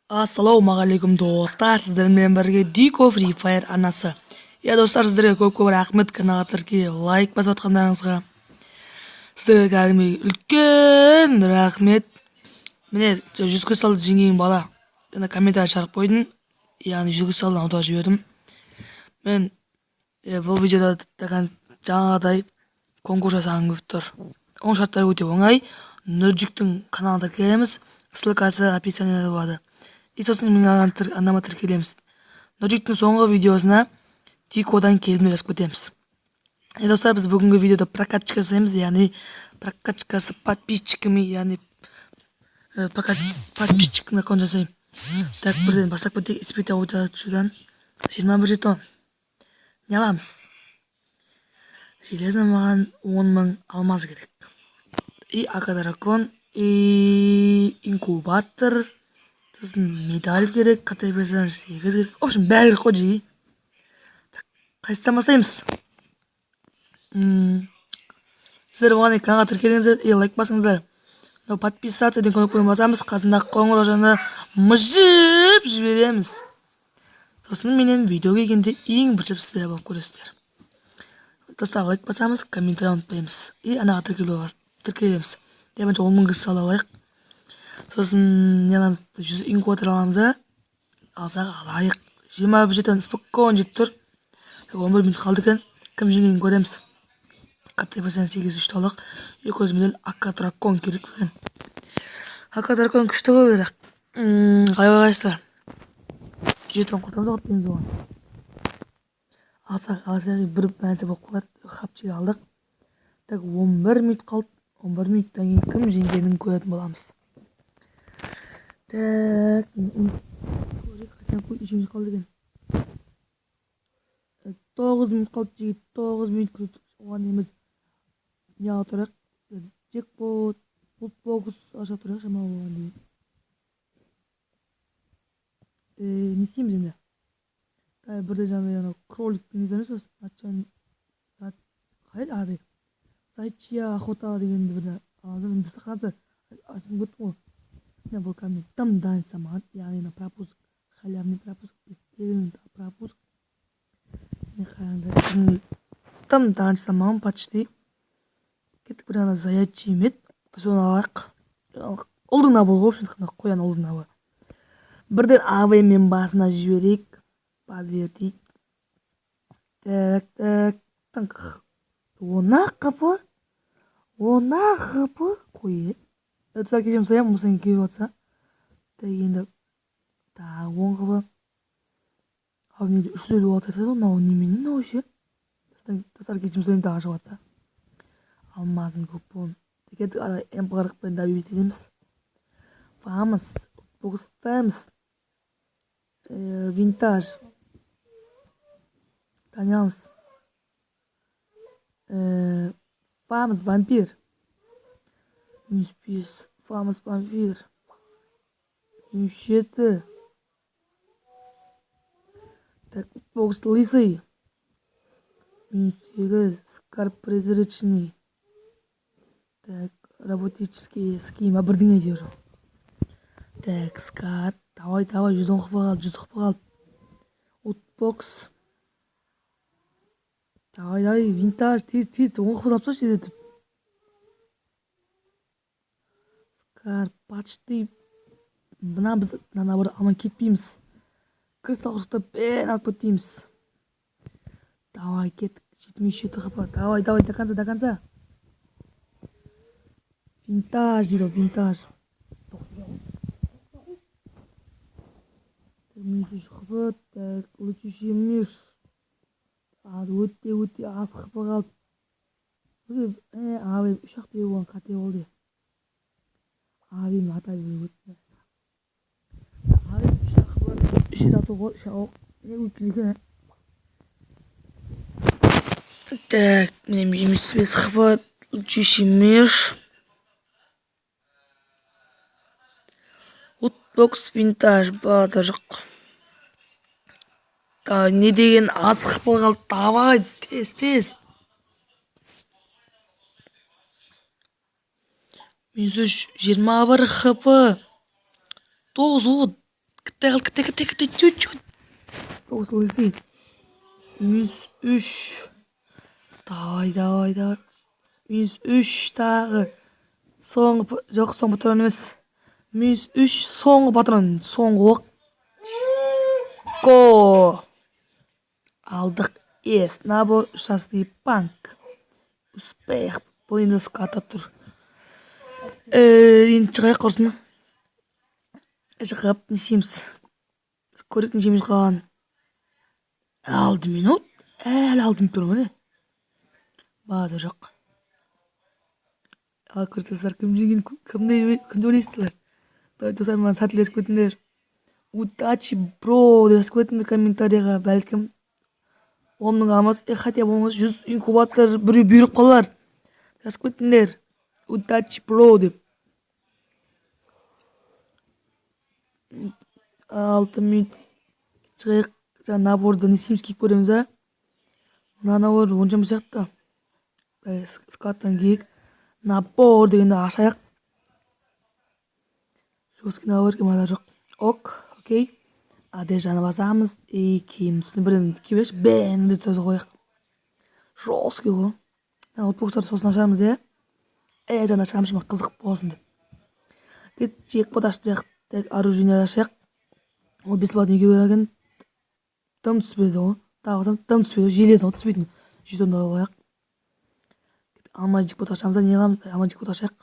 Ассалаумағалейкум, достар! Сіздермен бірге Дико Free Fire арнасы. Иә, достар, сіздерге көп-көп рахмет каналға тіркеліп, лайк басып жатқандарыңызға. Сіздерге кәдімгідей үлкен рахмет. Міне, 100 кристалды жеңген бала. Жаңа комментарий шығарып қойдым. Яғни 100 кристалдан аударып жібердім. Мен бұл видеода жаңағыдай конкурс жасағым келіп тұр. Оның шарттары өте оңай. Нұржиктің каналына тіркелеміз. Ссылкасы описаниеда болады. И сосын менің арнама тіркелеміз. Нұржиктің соңғы видеосына «Тикодан келдім» деп жазып кетеміз. И, достар, біз бүгінгі видеода прокачка жасаймыз, яғни прокачка с подписчиками, яғни подписчиктің аккаунт жасаймын. Так, бірден бастап кетейік. Испытать удачудан 21 жетон. Не аламыз? Железно маған 10 000 алмаз керек. И АК дракон, и инкубатор, сосын медаль керек, карта персонаж 8 керек. В общем, бәрі керек қой, жиги. Қайсыдан бастаймыз? Сіздер оған каналға тіркеліңіздер и лайк басыңыздар. Мынау «Подписаться» деген кнопканы басамыз, қасындағы қоңыраушаны мыжып жібереміз. Сосын менен видео келгенде ең бірінші сіздер болып көресіздер. Достар, лайк басамыз, комментарий ұмытпаймыз и анаға тіркелеміз. Бірінші 10 000 кристалл алайық. Сосын не аламыз? 100 инкубатор аламыз да, алсақ алайық. 21 жетон спокойно жетіп тұр. 11 минут қалды екен. Кім жеңгенін көреміз. Карта персонаж 8 үшті алдық. 200 медаль, АК дракон керек екен. АК дракон күшті ғой, бірақ қалай ойлайсыздар? Жетон құртамыз, құртпаймыз оған? Алсақ алсақ, бір нәрсе болып қалар. Хапчик алдық. Так, 11 минут қалды. 11 минуттан кейін кім жеңгенін көретін боламыз. Так, неше минут қалды екен? 9 минут қалды, жігіт, 9 минут күтіп. Оған емес, не ала тұрайық? Джекпот, лутбокс аша тұрайық шамалы оған дейін. Не істейміз енді? Бірде жаңағыдай анау кроликтің несі емес пе? Қалай ады? Заячья охота дегенді бір аламыз. Мен қараңыздар, ашып кеттім ғой. Міне, бұл кәдімгі тым дайын маған, яғни мына пропуск, халявный пропуск, тегін пропуск. Міне, қараңдар, кәдімгідей тым дайын маған почти. Кеттік, бір ана заячий ме еді, соны алайық. Ұлдың наборы ғой, в общем айтқанда, қоян ұлдың наборы. Бірден АВМ-мен басына жіберейік. Подтвердить. Так, так, тыңқ. 10 ақ хп, 10 ақ хп қой. Достар, кешірім сұраймын, осыдан келіп жатса. Так, енді тағы 10 хп. Ал неде 356 жасайды ғой мынау? Немене мынау ше? Достар, кешірім сұраймын, тағы шығып жатса. Алмазный купон. Кеттік, ана М 40-пен добить етеміз. Фамас, бокс, фэмс, винтаж танимыз. Фамас вампир, минус 5. Фамас вампир, минус 7. Так, бокс лысый, минус 8. Скар призрачный. Так, роботический скин ба, бірдеңе әйтеуір. Так, скар, давай, давай, 110 хп қалды, 100 хп қалды. Утбокс, давай, давай, винтаж, тез, тез, 10 хп алып тасташы тездетіп. Скар, почти. Мына біз мына набор алмай кетпейміз. Кристалл құрықтап, бәрін алып кетейміз. Давай, кеттік. 77 хп. Давай, давай, до конца, до конца. Винтаж дейді ғой, винтаж. Минус 3 хп. Так, летучий мышь. Аз, өте өте аз хп қалды. АВМ үш ақ беру болған қате болды. АВМ ата беру. АВМ үш ақ хп, үш рет ату ғой, үш ақ. Не өткен екен? Так, міне, минус 5 хп, летучий мышь. Лутбокс винтаж бада жоқ. Не деген аз хп қалды. Давай, тез, тез. Минус 3, 21 хп. 9 о. Кетті қалды, кетті, кетті, кетті, чуть-чуть. Осы лысый. Минус 3. Давай, давай, давай. Минус 3 тағы. Соңғы, жоқ, соңғы патрон емес. Минус 3 соңғы патрон, соңғы оқ. Го! Алдық. Есть. Набор шастый банк. Успех. Бұл енді ската тұр. Енді шығайық құрсын. Шығып, не істейміз? Көрейік, нешеміз қалған. 6 минут. Әлі 6 минут тұр міне. Базар жоқ. Ал көріп, кім жеңген, кімді кімді ойлайсыздар? Давай, достар, маған сәттілік жазып кетіңдер. «Удачи, бро» деп жазып кетіңдер комментарийға. Бәлкім, 10 000 алмас, хотя болмаса 100 инкубатор біреу бұйырып қалар. Жазып кетіңдер. «Удачи, бро» деп. 6 минут шығайық. Жаңа наборды не істейміз, киіп көреміз, а? Мына набор онша емес сияқты. Складтан киейік. Набор дегенді ашайық. Жесткий набор екен, мынада жоқ. Ок, окей. Одежданы басамыз. И киім үстіне бірден киіп алайықшы. Бәм деп сөз қояйық. Жесткий ғой. Ноутбуктарды сосын ашармыз, иә? Жаңа ашамыз, қызық болсын деп. Кет, джекпот ашып. Так, оружие ашайық. Ол бесплатно екеу екен. Дым түспеді ғой. Тағы басам, дым түспеді. Железно ғой түспейтін. Жетонды алып алайық. Алма джекпот ашамыз да, не қыламыз? Алма джекпот ашайық.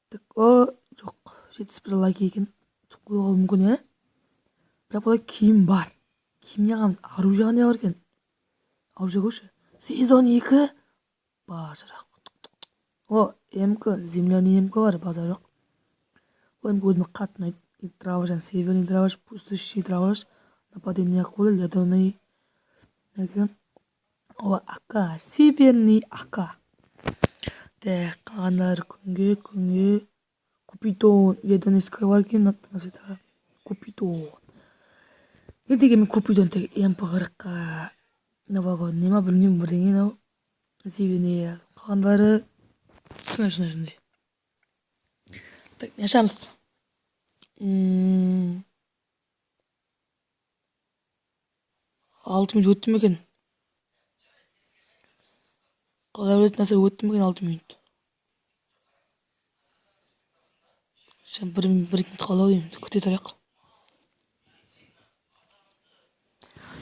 Так, о, жоқ. 71 лайк екен. Түсіп қоюға мүмкін, иә? Бірақ бұнда киім бар. Киім не қыламыз? Оружие қандай бар екен? Оружие көрші. Сезон 2. Базар. О, МК, земляной МК бар, базар жоқ. Бұл МК өзіме қатты ұнайды. Дробаш, северный дробаш, пустышный дробаш, нападение акулы, ледяной. О, АК, северный АК. Так, қалғандары күнге, күнге. Купидон, ледяной скар бар екен, Купидон. Не дегенмен Купидон тек МП 40-қа новогодний ма, білмеймін, бірдеңе мынау. Северный. Қалғандары сондай, сондай, сондай. Так, не ашамыз? 6 минут өтті ме екен? Қалай білесің, нәрсе өтті ме екен 6 минут? Şimdi бір екі минут қалды ау деймін. Күте тұрайық.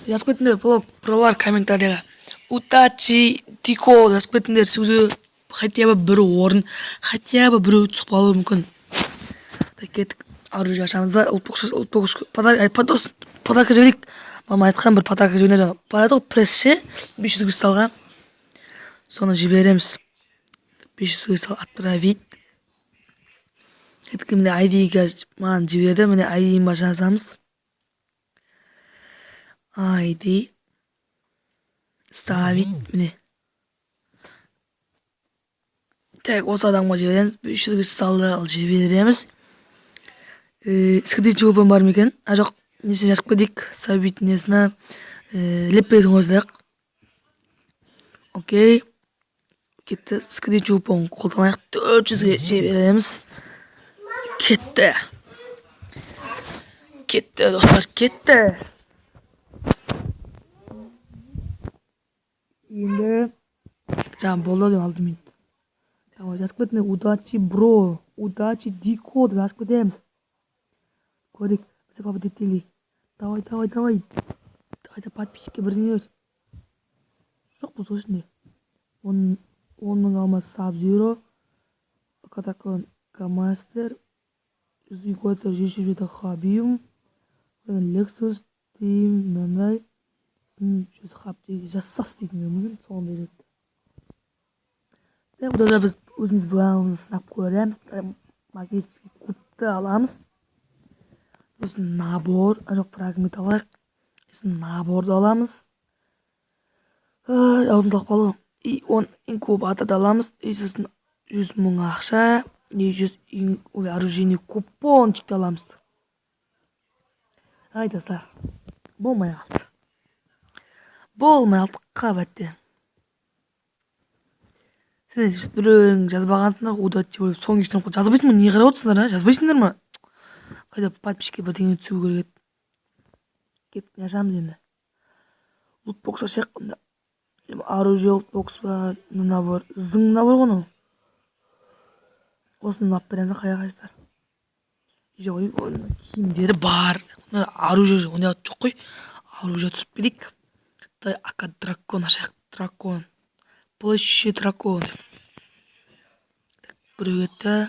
Жазып кетіңдер, пролар, комментарийға. «Удачи, Дико» жазып кетіңдер. Сөзі хотя бы бір орын, хотя бы біреу түсіп қалуы мүмкін. Так, кеттік. Оружие ашамыз да, ұлттық подарка жіберейік. Мама айтқан, бір подарка жіберіңдер жаңа. Барады ғой пресс ше, 500 кристаллға. Соны жібереміз. 500 кристалл отправить. Кеттік, міне, ID-ге маған жіберді. Міне, ID-ма жазамыз. ID ставить, міне. Так, осы адамға жібереміз. 500 кристаллды ал жібереміз. Скрытый купон бар ма екен? А, жоқ, несін жазып кетейік. Собить несіне леппесін қосайық. Окей. Кетті. Скрытый купон қолданайық. 400-ге жібереміз. Кетті. Кетті, достар, кетті. Енді жаңа болды ау деймін 6 минут. Давай, жазып кетіңдер. «Удачи, бро», «Удачи, Дико» деп жазып кетеміз. Көрейік, все победители. Давай, давай, давай. Давайте, подписчикке бірдеңе бер. Жоқ бұл ішінде. 10 000 алмаз Саб Зиро, Катакон Камастер, 100 инкубатор 107 Хабиум, Лексус, Тим, мынандай, 100 хаб жасас дейтін мүмкін, соны береді. Бұда да біз өзіміз бағымызды сынап көреміз. Магический кубты аламыз. Сосын набор, жоқ, фрагмент алайық. Сосын наборды аламыз. Аузым талып қалды ғой. И 10 инкубаторды аламыз. И сосын 100 000 ақша, и 100 оружейный купончикті аламыз. Ай, достар, болмай қалды. Болмай қалды қабатте. Сен біреуің жазбағансыңдар, «удачи» болып соңғы кешен жазбайсың ба? Не қарап отырсыңдар, а? Жазбайсыңдар ма? Қайда Хотя бы подписчикке бірдеңе түсу керек еді. Кеттік, не ашамыз енді? Лутбокс ашайық онда. Оружие, лутбокс па, набор. Зың набор ғой мынау. Осыны алып береміз, қай қайсылар. Жоқ, киімдері бар. Оружие ондай жоқ қой. Оружие түсіріп берейік. Ака дракон ашайық. Дракон. Плащ дракон. Біреу кетті.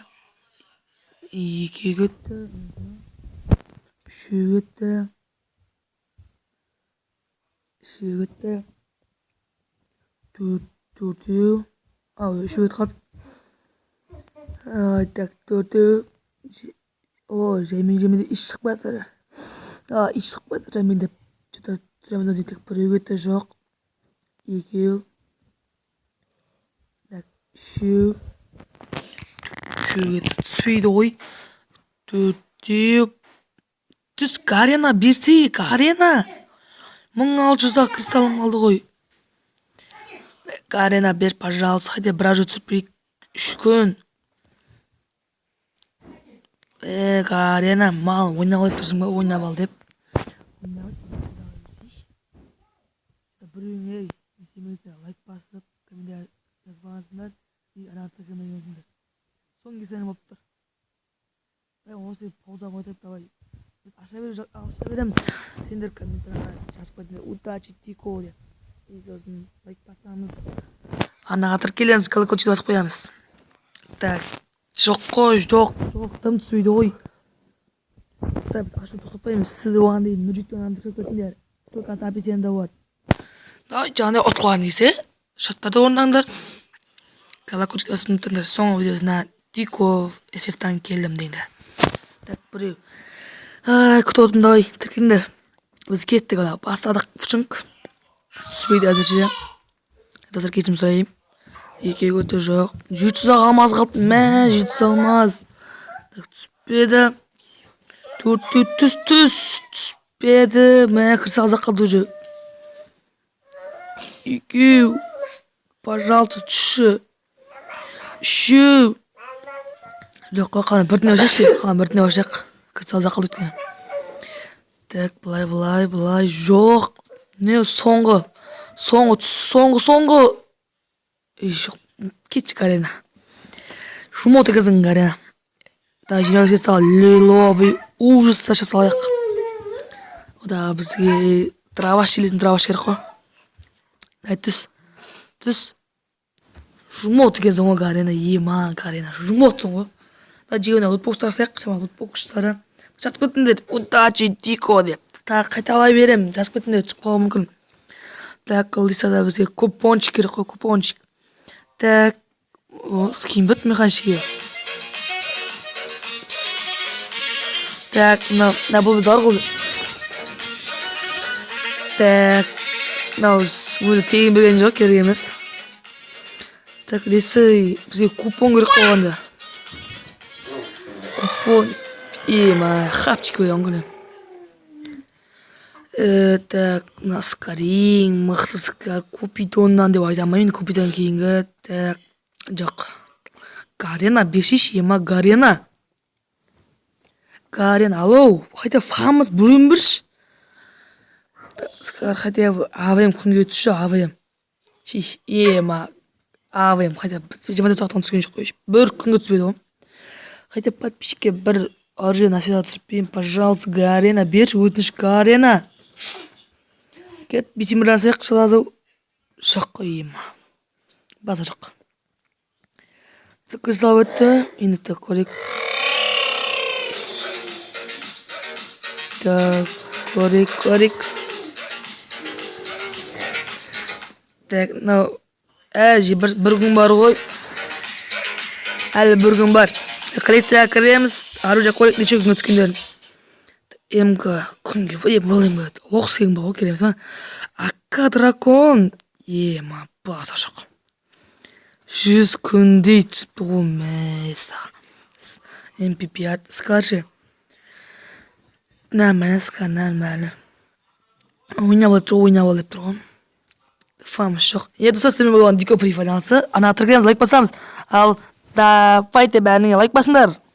Екеу кетті. Үшеу кетті. Үшеу кетті. Төртеу. Ау, үшеу кетіп қалды. Так, төртеу. О, жаймен жаймен еш шықпай жатыр. Еш шықпай жатыр жаймен деп. Что-то түсіреміз ау дейді. Біреу кетті, жоқ. Екеу. Так, үшеу. Үшеу кетті, түспейді ғой. Төртеу. Түс, Гарена берсей, Гарена. 1600-ақ кристаллым қалды ғой. Гарена бер, пожалуйста, хотя бір аж түсіріп берейік. 3 күн. Гарена, маған ойнап алып тұрсың ба, ойнап ал деп. Біреуіңе не лайк басып, комментарий жазбағансыңдар и ана тіркелмегенсіңдер. Соңғы кездері болып тұр. Давай, осы пауза қойып, давай. Біз аша береміз. Сендер комментарийға жазып қойдыңдар. «Удачи, Дико» деп. И сосын лайк басамыз. Анаға тіркелеміз, колокольчикті басып қоямыз. Так, жоқ қой, жоқ, жоқ, дым түспейді ғой. Біз ашу тоқтатпаймыз. Сіздер оған дейін 107 арнаны тіркеліп кетіңдер. Ссылкасы описаниеда болады. Давай, жаңағыдай ұтқыларың келсе, шарттарды орындаңдар. Колокольчикті басып ұмытпаңдар. Соңғы видеосына Дико FF-тан келдім деңдер. Так, біреу. Ай, күтіп отырмын, давай, тіркеліңдер. Біз кеттік, ана бастадық фшынк. Түспейді әзірше. Достар, кешірім сұраймын. Екеуі өте жоқ. 700 ақ алмаз қалды. Мә, 700 алмаз. Так, түспеді. Төртеу, түс, түс, түспеді. Мә, кірсе аз қалды уже. Екеу. Пожалуйста, түсші. Үшеу. Жоқ қой, қалған бірден ашайықшы, қалған бірден ашайық. Кірсе аз қалды өйткені. Так, былай, былай, былай, жоқ. Не, соңғы. Соңғы, түс, соңғы, соңғы. Ей, жоқ, кетші, Гарена. Жмот екенсің, Гарена. Да, жиырма сал, лиловый ужас аша салайық. Ода бізге дробаш, желетін дробаш керек қой. Дай, түс. Түс. Жмот екенсің ғой, Гарена. Ема, Гарена, жмотсың ғой. Да, жегене лутбокстар жасайық, шамалы лутбокстары. Жазып кетіңдер, «Удачи, Дико» деп. Тағы қайталай беремін, жазып кетіңдер, түсіп қалуы мүмкін. Так, лисада бізге купончик керек қой, купончик. Так, о, скин бітті механический. Так, мынау, мына бұл зар ғой. Так, мынау өзі тегін берген жоқ, керек емес. Так, лисы бізге купон керек болғанда. Купон. Ема, хавчик берген ғой. Так, мына скарин, мықты скар, Купидоннан деп айта алмаймын, Купидон кейінгі. Так, жоқ. Гарена, бершейші, ема, Гарена. Гарена, алло, хотя фамас біреуін берші. Скар, хотя бы АВМ күнге түсші, АВМ. Шиш, ема, АВМ, хотя бы 24 сағаттан түскен жоқ қой. Бір күнге түспейді ғой. Хотя подписчикке бір оружие навсегда түсіріп берейін, пожалуйста, Гарена, берші, өтініш, Гарена. Кет, бүйтіп бір жасайық, сразу. Жоқ қой, ема. Базар жоқ. Кристалл өтті. Енді так көрейік. Так, көрейік, көрейік. Так, мынау әже бір күн бар ғой. Әлі бір күн бар. Коллекцияға кіреміз, оружие көрейік, неше күнге түскендерін. МК күнге, е, бұл МК лох деген бар ғой, кереміз ба? Ака дракон. Ема, базар жоқ. 100 күндей түсіпті ғой, мәссаған. МП5, скажи. Нормально, скар, нормально. Ойнап алып тұр, ойнап ал деп тұр ғой. Фамас жоқ. Е, достар, сіздермен болған Дико Фри Фаер. Ана тіркелеміз, лайк басамыз. Ал давайте, бәріңе лайк басыңдар.